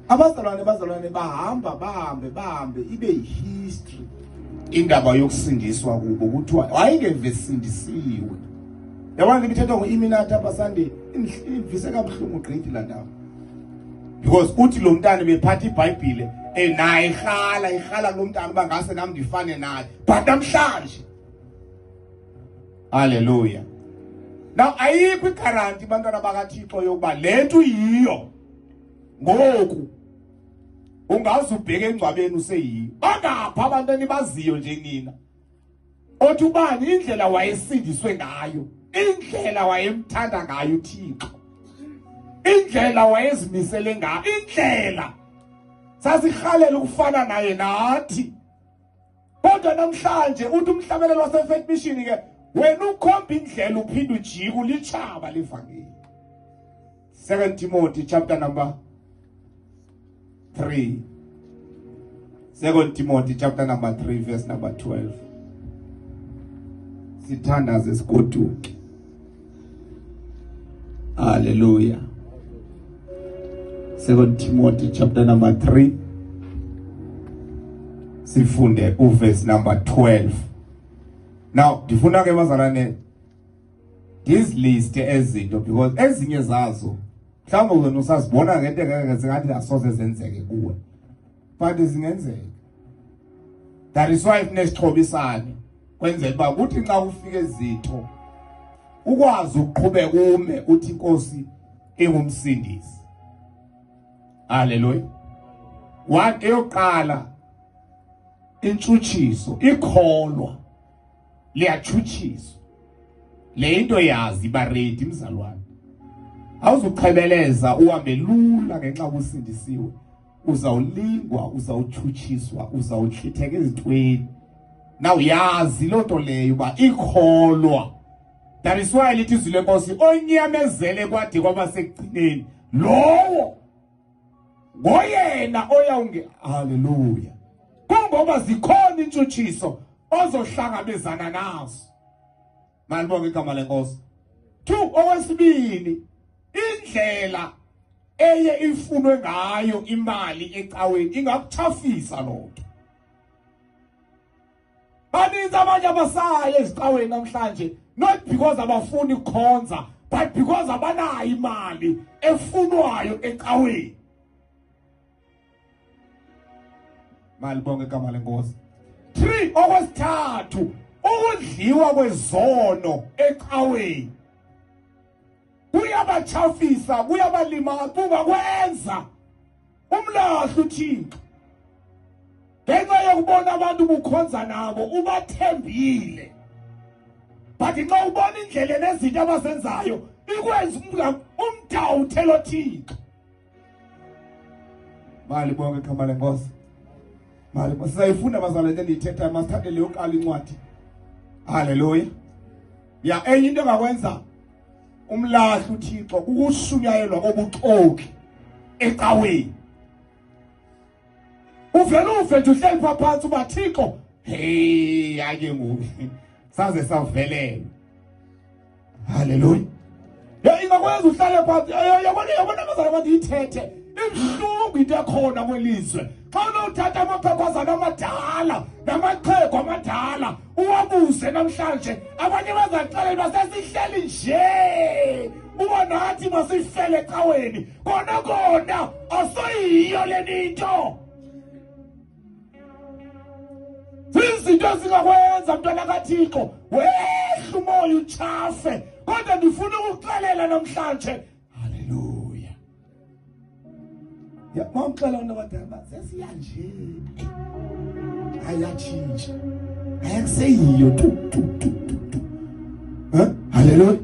Abazalwane bazalwane bahamba bahambe bahambe ibe yihistory indaba yokusindiswa kubo kuthiwa wayengeve sindisiwe. Yabona le mithetho ngu-Iminata apha Sunday imvise kabuhlungu gqithi laa ndaba. Because uthi lo mntana bephatha iBhayibhile naye ihala ihala kulo mntana uba ngase nam ndifane naye but namhlanje haleluya. Now ayikho igaranti bantwana bakaThixo yokuba le nto uyiyo ngoku ungaze ubheke engcwabeni useyiyo. Bangapha abantu enibaziyo nje nina othi ubani indlela wayesindiswe ngayo, indlela wayemthanda ngayo uThixo, indlela wayezimisele ngayo, indlela sasihalela ukufana naye nathi. Kodwa namhlanje uthi umhlabelelo waseFaith Mission ke wena ukhomba indlela uphinde ujike ulitshaba livangeli. 2 Timothy chapter number 3. 2 Timothy chapter number 3 verse number 12. Sithandaze sigoduke. Hallelujah. 2 Timothy chapter number 3 sifunde uverse number 12. Now ndifuna ke bazalwane ndiziliste ezinto because ezinye zazo mhlawumbe wena usazibona ngento engeke zingathi asoze zenzeke kuwe, but zingenzeka. That is why kunesixhobisane kwenzela uba kuthi nxa kufika izinto ukwazi ukuqhubeka ume uthi inkosi ingumsindisi. Haleluya. One eyoqala intshutshiso, ikholwa liyatshutshiswa. Le into yazi iba ready mzalwane. Awuzuchebeleza uhambe lula ngenxa usindisiwe. Uzawulingwa, uzawutshutshiswa, uzawuhlitheka ezintweni. Now yazi loo nto leyo uba ikholwa. That is why lithi izwi lenkosi onyamezele kwade kwaba sekugcineni lowo ngoyena oyawunge. Haleluya. Kungoba zikhona intshutshiso ozohlangabezana nazo. Malibonge igama lenkosi. 2 okwesibili indlela eye ifunwe ngayo imali ecaweni ingakuchafisa lonto. Baninzi abanye abasayo ezicaweni namhlanje not because abafuni ukukhonza but because abanayo imali efunwayo ecaweni. Malibonge igama lenkosi. 3 okwesithathu ukudliwa kwezono ecaweni kuyabachafisa, kuyabalima, kungakwenza umlahla uThixo ngenxa yokubona abantu bukhonza nabo ubathembile, but nxa ubona indlela nezinto abazenzayo ikwenza umdawuthe lo Thixo. Malibonge igama lenkosi. Mali sizayifunda bazalwane into endiyithethayo, masithathe leyo qala incwadi. Haleluya. Ya enye into engakwenza umlahla uThixo kukushunyayelwa kobuxoki ecaweni. Uvela uve nje uhleli pha phansi uba Thixo, hey ake ngoku saze savelela. Haleluya. Ya ingakwenza uhlale phansi. Yabona yabona abazalwane abantu ithethe. Ibuhlungu into ekhona kwelizwe. Xa unothatha amaphepazana amadala namaxhego amadala uwabuze namhlanje abanye bazaxelela uba sesihleli nje uba nathi masifele ecaweni kona kona asoyiyo le nto. Zizinto ezingakwenza mntwana kaThixo wehla umoya uchafe, kodwa ndifuna ukuxelela namhlanje. Haleluya. Ya mamxela abantu abadala ba sesiya nje. Ayatshintsha. Ayakuseyiyo tu tu tu tu tu. Haleluya.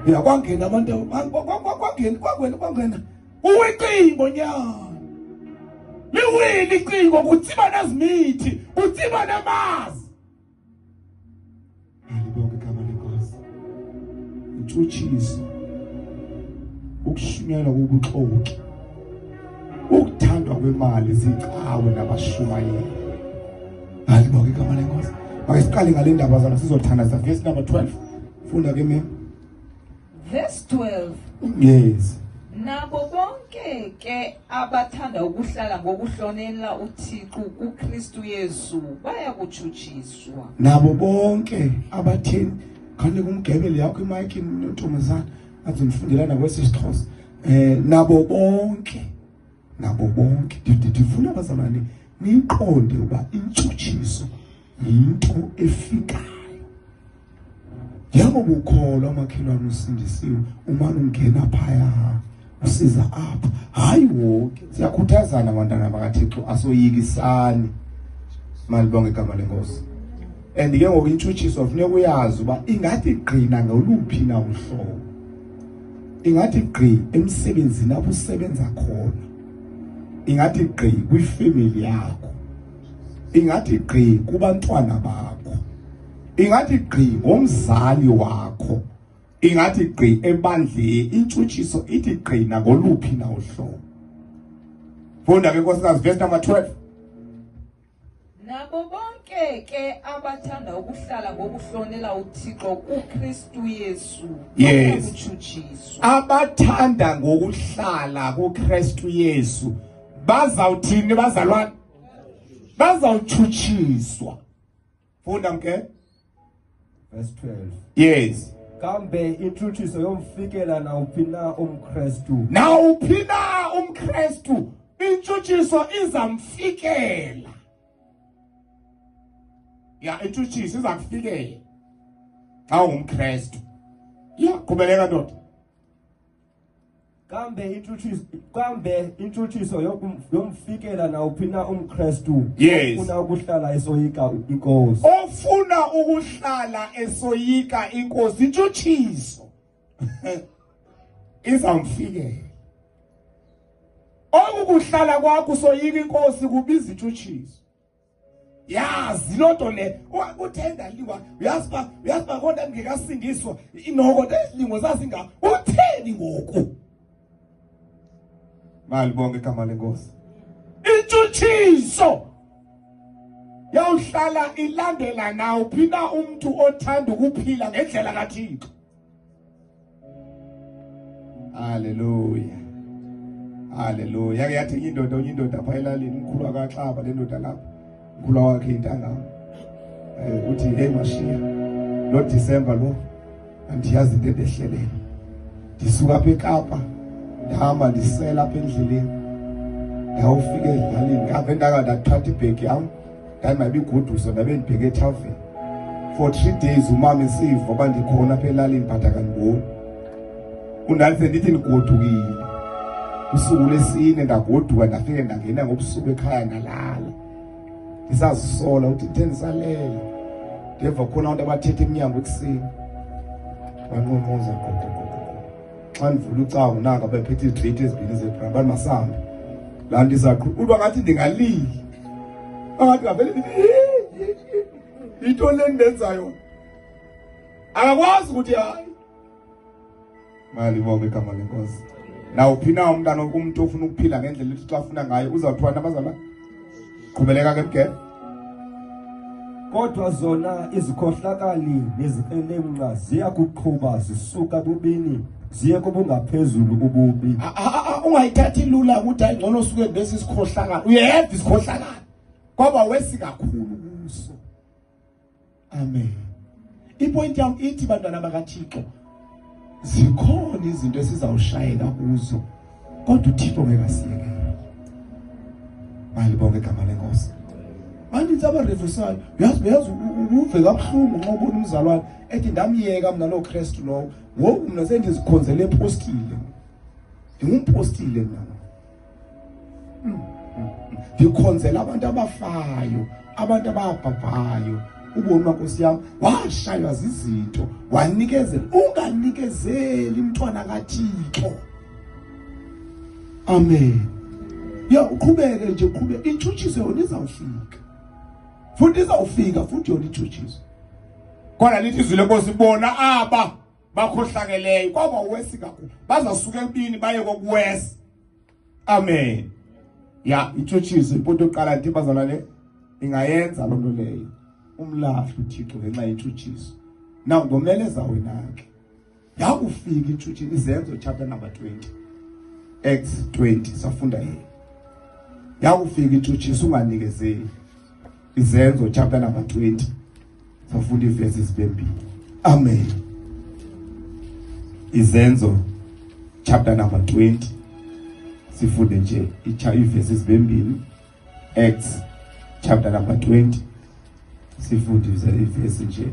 Ya kwangena abantu kwangena kwangena kwangena. Uwicingo nyana. Liwile icingo kutsiba nezimithi, kutsiba namazi. Alibonke igama lenkosi. Intshutshiso. Ukushunyelwa kobuxoki. Ukuthandwa kwemali zicawe nabashumayeli. Alibonke igama lenkosi. Make siqale ngale ndaba zana sizothandaza verse number 12. Funda ke mem. Verse 12. Yes. Nabo bonke bonke ke abathanda ukuhlala ngokuhlonela uThixo kuKristu Yesu baya kutshutshiswa. Nabo bonke abatheni khane kumgebele yakho imayikhi nontombazana athi ngifundela nakwesi siXhosa eh nabo bonke nabo bonke ndifuna abazalwane niqonde uba intshutshiso yinto efikayo. Njengoba ukholwa makhelwane usindisiwe umane ungena phaya usiza apha hayi wonke siyakhuthazana bantwana bakaThixo asoyikisani malibonge igama lenkosi and ke ngoku intshutshiso funeka uyazi uba ingathi gqina ngoluphi na uhlobo ingathi gqi emsebenzini apho usebenza khona ingathi gqi kwifamily yakho ingathi gqi kubantwana bakho ingathi gqi ngomzali wakho ingathi gqi ebandleni intshutshiso ithi gqi nangoluphi na uhlobo funda ke nkosikazi verse number 12 Nabo bonke ke abathanda ukuhlala ngokuhlonela uThixo kuKristu Yesu yes. Bayakutshutshiswa. Abathanda ngokuhlala kuKristu Yesu bazawuthini bazalwane? Bazawutshutshiswa. Funda mke. Verse 12. Yes. Kambe intshutshiso yomfikela nawuphi na umKristu. Nawuphi na umKristu intshutshiso izamfikela. Ya intshutshiso izakufikela. Xa ungumKristu. Ya qhubeleka ndoda. Kambe intshutshiso kambe intshutshiso yomfikela nawuphi na umKristu yes. ofuna ukuhlala esoyika inkosi. Ofuna ukuhlala esoyika inkosi intshutshiso izamfikela. Okukuhlala kwakho usoyika inkosi kubiza intshutshiso. Yazi loo nto le uthe ndaliwa uyazi uba uyazi uba kodwa ndingekasindiswa inoko nezilingo zazinga utheni ngoku malibonke igama lenkosi intshutshiso yawuhlala ilandela nawuphi na umntu othanda ukuphila ngendlela kaThixo Haleluya. Haleluya. Yake yathi enye indoda onye indoda pha elalini umkhulu akaxaba le ndoda lapha. Umkhulu wakhe intangam. Eh uthi hey mashiya. Lo December lo andiyazi into endehleleyo. Ndisuka apha eKapa ndihamba ndisela apha endleleni. Ndawufika edlalini ngave ndaka ndathatha ibhegi yam ndandingabiguduso ndabe ndibheke ethaveni for three days umama esiva uba ndikhona apha elalini but akandiboni undandise ndithi ndigodukile usuku lwesine ndagoduka ndafike ndangena ngobusuku ekhaya ndalala ndisazisola ukuthi ndithe ndisalele ndeva khona abantu abathetha emnyango ekuseni banqonqoza qoqoqoqo xa ndivula ucango nanga bephethe izitreyiti ezibini zebra bani masambe laa nto izaqhu uba ngathi ndingalili angathi ngavele ndithi yintoni le ndenzayo akakwazi ukuthi hayi malibonke igama lenkosi nawuphi na umntana umntu ofuna ukuphila ngendlela uthixo afuna ngayo uzawuthiwa nabazalwane qhubeleka ke mgebe Kodwa zona izikhohlakali nezikrelemnqa ziya kuqhuba zisuka bubini ziye kobungaphezulu ububi. Ungayithathi lula ukuthi hayi ngcono suke lesi sikhohlakala. Uyeva isikhohlakala. Kwaba wesi kakhulu kuso. Amen. Ipoint yam ithi bantwana bakaThixo zikhona izinto esizawushayela kuzo kodwa uThixo ngeke asiyekele. Malibonge igama lenkosi. Baninzi abarevusayo uyazi uyazi uve kabuhlungu nxa ubona umzalwane ethi ndamyeka mna loo Kristu lowo ngoku mna sendizikhonzele epostile ndingumpostile mna ndikhonzela abantu abafayo abantu ababhabhayo ubomi bankosi yam washaywa zizinto wanikezela unganikezeli mntwana kaThixo amen ya uqhubeke nje uqhubeke intshutshiso yona izawufika futhi izawufika futhi yona intshutshiso kodwa lithi izwi lenkosi bona aba bakhohlakeleyo kwaba wesi kakhulu bazasuka ekubini baye kokuwesi amen ya intshutshiso impoto yokuqala nto bazalwane ingayenza loo nto leyo umlahle uthixo ngenxa yentshutshiso now ngomeleza wena ke yakufika intshutshiso izenzo chapter number 20 Acts 20 safunda yena. Yakufika intshutshiso unganikezeli. Izenzo chapter number 20 safunda iverse ezibembili. Amen. Izenzo chapter number 20 sifunde nje iverse ezibembili. Acts chapter number 20 sifunde iverse nje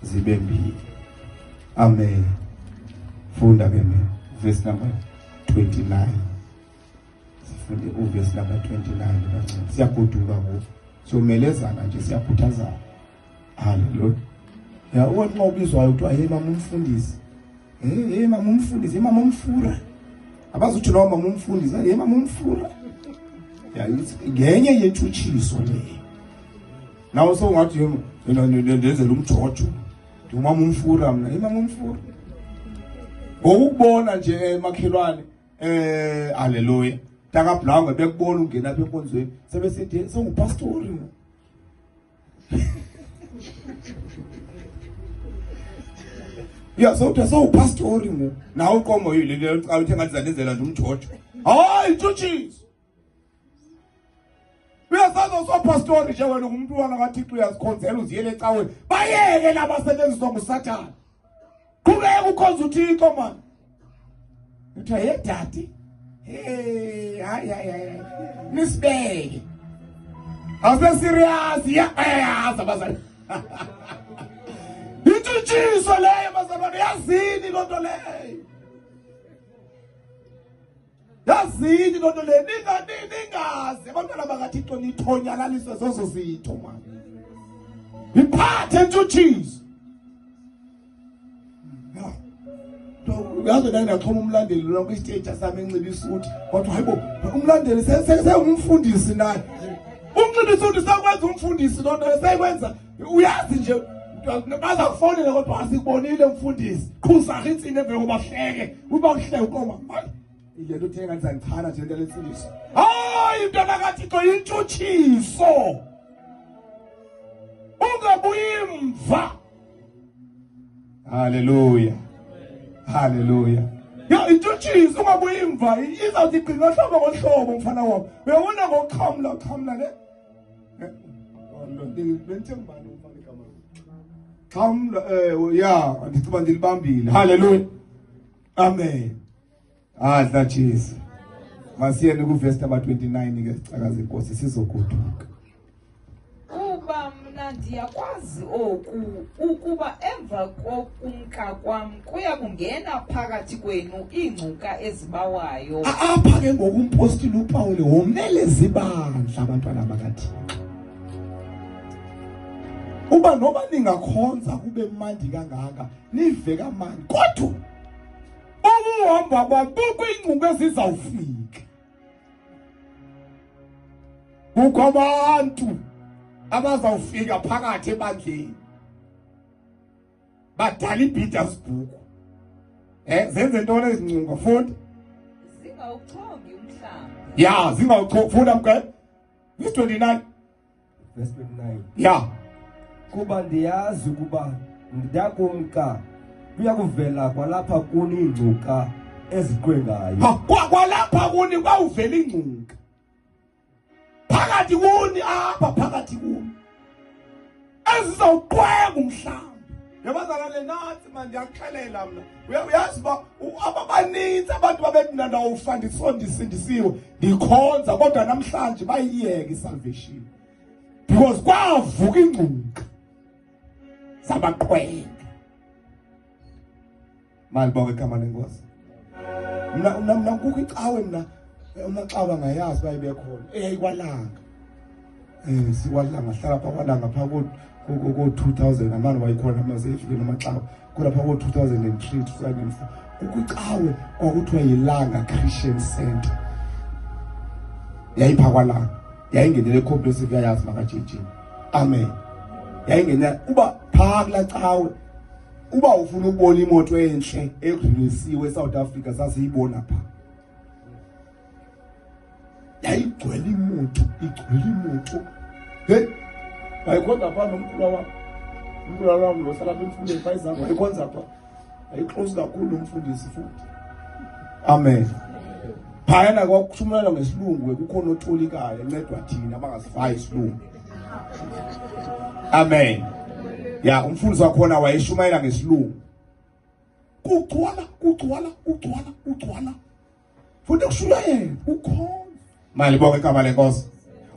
zibe mbili. Amen. Funda ke mina verse number 29. Sifunde uverse number 29 kancane. Siyagoduka ngoku. Siyomelezana nje, siyakhuthazana. Haleluya. Ya uthi nxa ubizwayo kuthiwa hey mama umfundisi. Hey hey mama umfundisi, hey mama umfura. Abazuthi no mama umfundisi, hey mama umfura. Ya ngenye yentshutshiso leyo. Nawe sowungathi yena ndenzela umjojo. Ndingumama umfura mna, hey mama umfura. Ngokubona nje emakhelwane haleluya. Taka Blangwe bekubona ungena apha enkonzweni sebesithi sewungupastori. Ya sowuthe sewupastori ngoku. Nawe uqomo yile le ucala uthe ngathi zandenzela nje umjojo. Hayi intshutshiso. Uyasazi usopastori nje wena ungumntwana kaThixo uyazikhonzela uziyele ecaweni. Bayeke labasetshenziswa nguSathane. Qhubeka ukhonza uThixo man. Uthi hey daddy. Hey hayi hayi hayi. Nisibeke. Awuse serious yayazi abazali. Intshutshiso leyo bazalwane yazini loo nto leyo. Yazini loo nto leyo ningazi abantwana bakaThixo nithonyalaliswe zozo zitho man. Iphathe intshutshiso. Uyazi naye ndaxhoma umlandeli lona kwisiteji sami enxiba isuti kodwa hayibo umlandeli sengumfundisi naye. Unxiba isuti sakwenza umfundisi loo nto seyikwenza uyazi nje baza kufonela kodwa asikubonile umfundisi. Qhuza intsini emveni koba hleke uba kuhleke ukoma. Hayi ile nto uthenga ndizandichana nje into lemfundiso. Hayi mntwana kaThixo intshutshiso. Ungabuyi mva. Haleluya. Haleluya. Ya intshutshiso ungabuyi mva izawuthi gqi ngohlobo ngohlobo mfana wam. Uyabona ngoxhamla xhamla le. Bentembani umfana igama. Xhamla ya ndithi ndilibambile. Haleluya. Amen. Adla Jesu. Masiyeni ku verse number 29 ke sicakaze inkosi sizogoduka. Kuba mna ndiyakwazi oku ukuba emva kokumka kwam kuya kungena phakathi kwenu iingcuka ezibawayo. Apha ke ngoku umpostile uPaul womeleza ibandla abantwana bakaThixo. Uba noba ningakhonza kube mandi kangaka nive kamandi kodwa ukuhamba kwam kukho iingcuka ezizawufika. Kukho abantu abazawufika phakathi ebandleni badala ibhida zibhuku. Zenze ntoni ezingcunga fundi? Zingawuchongi umhlambi. Ya, zingawuchongi funda mke. Verse 29. Verse 29. Ya. Kuba ndiyazi ukuba ndakumka kuya kuvela kwalapha kuni iingcuka eziqwengayo. Kwalapha kuni kwawuvela ingcuka. Phakathi kuni apha phakathi kuni. Ezizawuqwenga umhlambi. Yabazalwane nathi manje ndiyakuxelela mna. Uyazi uba ababaninzi abantu babethi mna ndawufa ndisondisindisiwe ndikhonza kodwa namhlanje bayiyeke isalvation. Because kwavuka ingcuka zabaqwenga. Malibonge igama lenkosi. Mna kukho icawe mna umaxaba ngayazi bayibekhona eyayikwalanga. Sikwalanga hlala pha kwalanga pha ko 2000 amani wayikhona amaze efike nomaxaba kodwa pha ko 2003 2004 kukho icawe kwakuthiwa yilanga Christian Center. Yayipha kwalanga yayingenele comprehensive yayazi makaJJ. Amen. Yayingena uba pha kula cawe uba ufuna ukubona imoto enhle egreenisiwe eSouth Africa sasiyibona pha. Yayigcwele imoto, igcwele imoto. Hey, wayikhonza pha nomkhulu wam. Umkhulu wam lo sala emfundeni pha izango wayikhonza pha. Ayixosi kakhulu umfundisi futhi. Amen. Phayana kwakushumayelwa ngesilungu kukhona otolikayo encedwa thina abangasifayi isilungu. Amen. Ya umfundisi wakhona wayeshumayela ngesilungu. Kugcwala kugcwala kugcwala kugcwala. Futhi kushumayela ukhona. Malibonke igama lenkosi.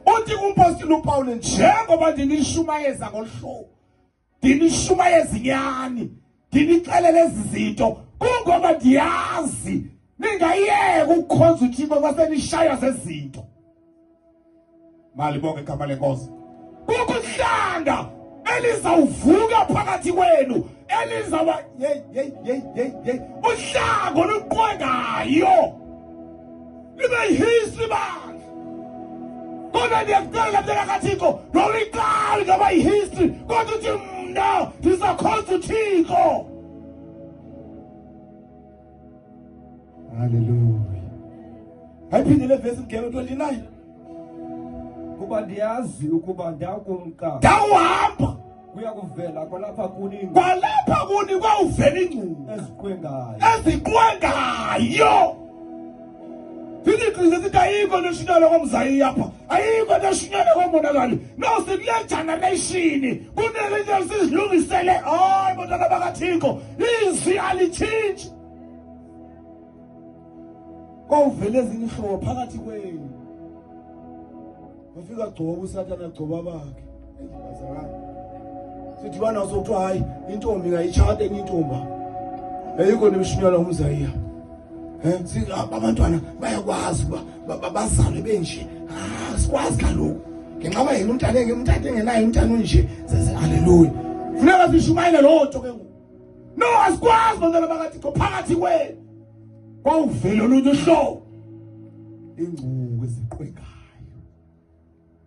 Uthi kumpostile uPaul njengoba ndinishumayeza ngoluhlobo ndinishumayeza inyani ndinixelele ezi zinto kungoba ndiyazi ningayeka ukukhonza uthixo xa senishaywa zezinto malibonge igama lenkosi kukuhlanga elizawuvuka phakathi kwenu elizawuba yeyi yeyi yeyi yeyi yeyi uhlanga oluqwengayo libe yihistory bandla kodwa ndiyakucela mntana kathixo noba iqala ingaba yihistory kodwa uthi mna ndizakhonza uthixo haleluya ayiphinde le vesi mgebe 29 Kuba ndiyazi ukuba ndakumka ndawuhamba kuya kuvela kwalapha kuni kwalapha kuni kwawuvela ingcuka eziqwengayo eziqwengayo Sithi sithi ayikho into eshunyelwa komzayi apha ayikho into eshunyelwa komonakali no sikule generation kunele into sizilungisele hayi bantwana bakathixo izwi alitshintshi kwawuvela ezinye ihlobo phakathi kwenu wafika gcoba usathane agcoba bakhe bazalwane sidibana sokuthiwa hayi intombi ngayitshata enye intomba yayikho nemshunyelwa umzayiya um abantwana bayakwazi uba bazalwe benje ah, sikwazi kaloku ngenxa uba yena umntana umntana engenayo umntana onje halleluya funeka sishumayele loo nto ke ngoku no asikwazi bantwana bakathixo phakathi kwenu kwawuvela olunye uhlobo ingcuku eziqwengayo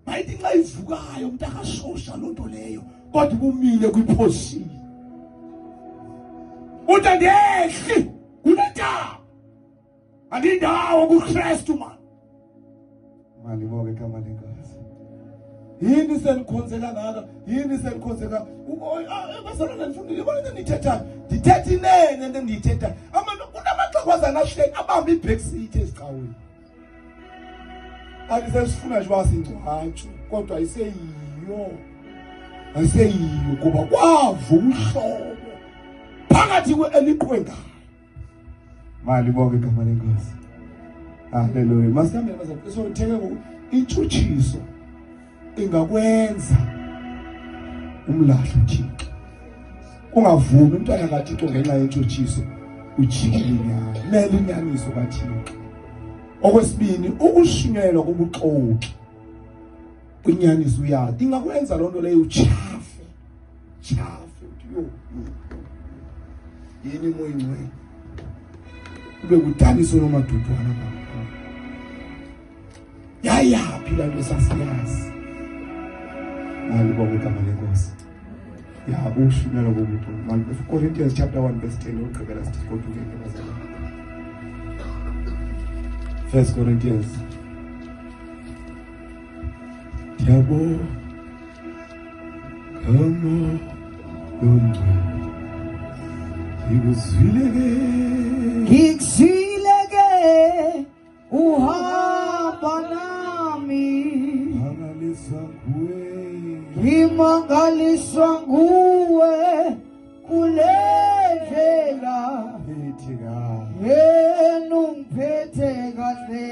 mayithi nxa ivukayo umntu akashosha loo nto leyo kodwa ubumile kwiphosini uthi andehli kunentaba andindawo kukristu mani malibonke igama lenkosi yini senikhonze kangaka yini senikhonze ka bazalwane ndifundile yibona into endiyithethayo ndithetha inene into endiyithethayo kunamaxhegwazana ahleli abambe i-backseat ezicaweni athi sesifuna nje uba singcwatshwe kodwa ayiseyiyo ayiseyiyo kuba kwavuka uhlobo phakathi eliqwengayo Malibonke igama lenkosi. Haleluya. Masihambele bazalwane. So theke ngoku intshutshiso ingakwenza umlahle uThixo. Ungavumi umntwana kaThixo ngenxa yentshutshiso ujikile inyani. Mele inyaniso kaThixo. Okwesibini ukushunyelwa kobuxoki. Inyaniso uyazi ingakwenza loo nto leyo uchafe. Chafe uthi yo. Yini moya ingcwele. Kube kudaniso nomadudwana baba. Yayaphi la nto sasiyazi. Malibonge igama lenkosi. Ya ukushunyelwa kobuxoki. Corinthians chapter 1 verse 10 ukugqibela sithi sigoduke ke bazalwane. First Corinthians. Ndiyabonga gama longcwele ngikuzwile ke ngikuzwile ke uhamba nami mangaliswa nguwe ngimangaliswa nguwe kule ndlela phethe kahle yena ungiphethe kahle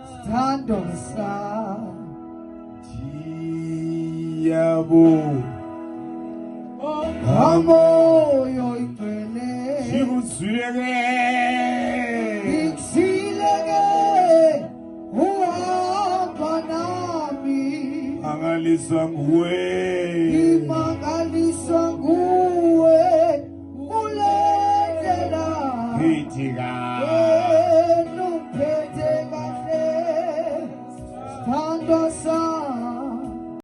Sithando sami Diyabo Amoyo ingcwele Ngikuzwile ke Ngikuzwile ke uhamba nami Mangaliswa nguwe Ngimangaliswa nguwe kule ndlela Phithi kahle